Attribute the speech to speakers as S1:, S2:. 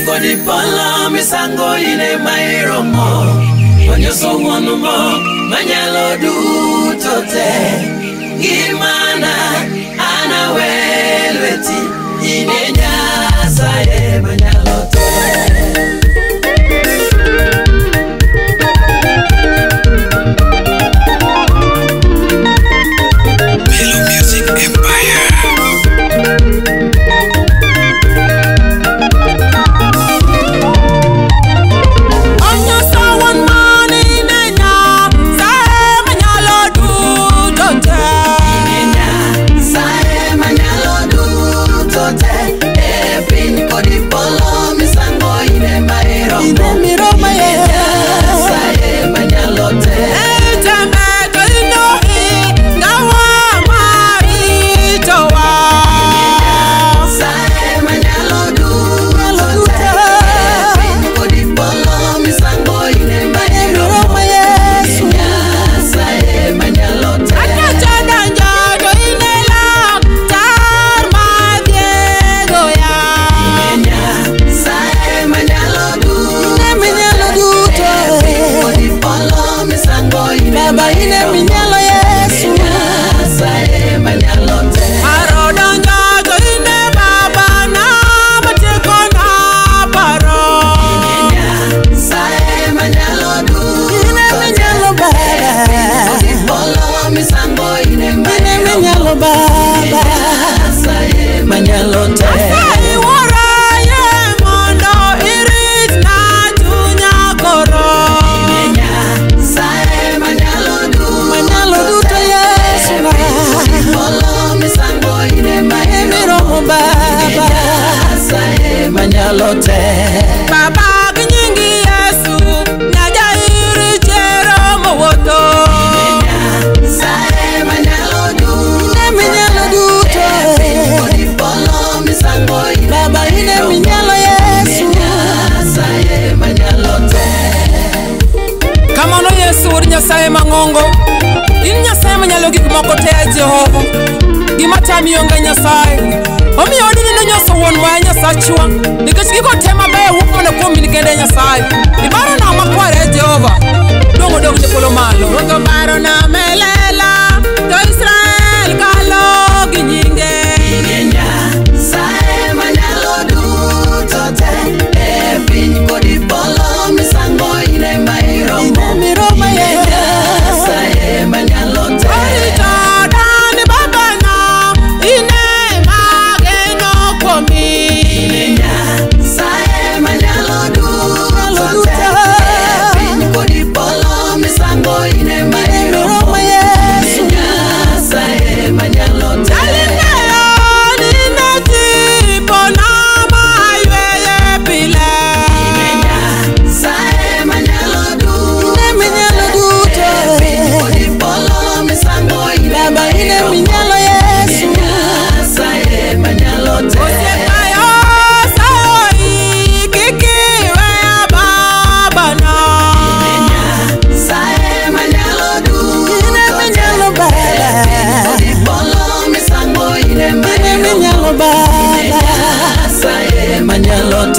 S1: Kodi polo misango ine mairomo onyoso wuonumo manyalo duto te ngimana anawe lweti ine Nyasaye manyalo te.
S2: Melo Music Empire.
S3: Baba kinyingi Yesu nyajairi chero mowoto
S1: Nyasaye manyalo duto kodi polo misango
S4: Baba ine minyalo Yesu
S1: Nyasaye manyalo te.
S3: Kamano Yesu wuod Nyasaye mang'ongo in Nyasaye manyalo gik moko te Jehova gima tami onge Nyasaye omiyo odini nonyoso wuonwa e Nyasachwa nikech gigo te mabeyo wuok mana kuom in kende Nyasaye ibaro na makwar e Jehova duong' odog ne polo malo. Ruoth obaro na melela to Israel kalo gi nyinge.
S1: Nyasaye manyalo duto te e piny kodi polo misango ine mairomo Nyasaye manyalo te.
S3: Orito dani babana ine mageno kuomi.
S1: Nyasaye manyalo duto te e piny kodi polo misango ine mairomo Nyasaye manyalo te.
S3: Aling'eyo ni ne tipona mayweye pile.
S1: Nyasaye manyalo duto e piny kodi polo misango ine
S4: Baba ine
S1: mairomo
S4: minyalo Yesu
S1: Nyasaye manyalo te.
S3: Osiepayo saoi kik iweya babana.
S1: Nyasaye manyalo duto
S4: Ine minyalo Baba
S1: kodi polo misango ine
S4: Ine
S1: mairomo
S4: minyalo Baba
S1: Nyasaye manyalo te.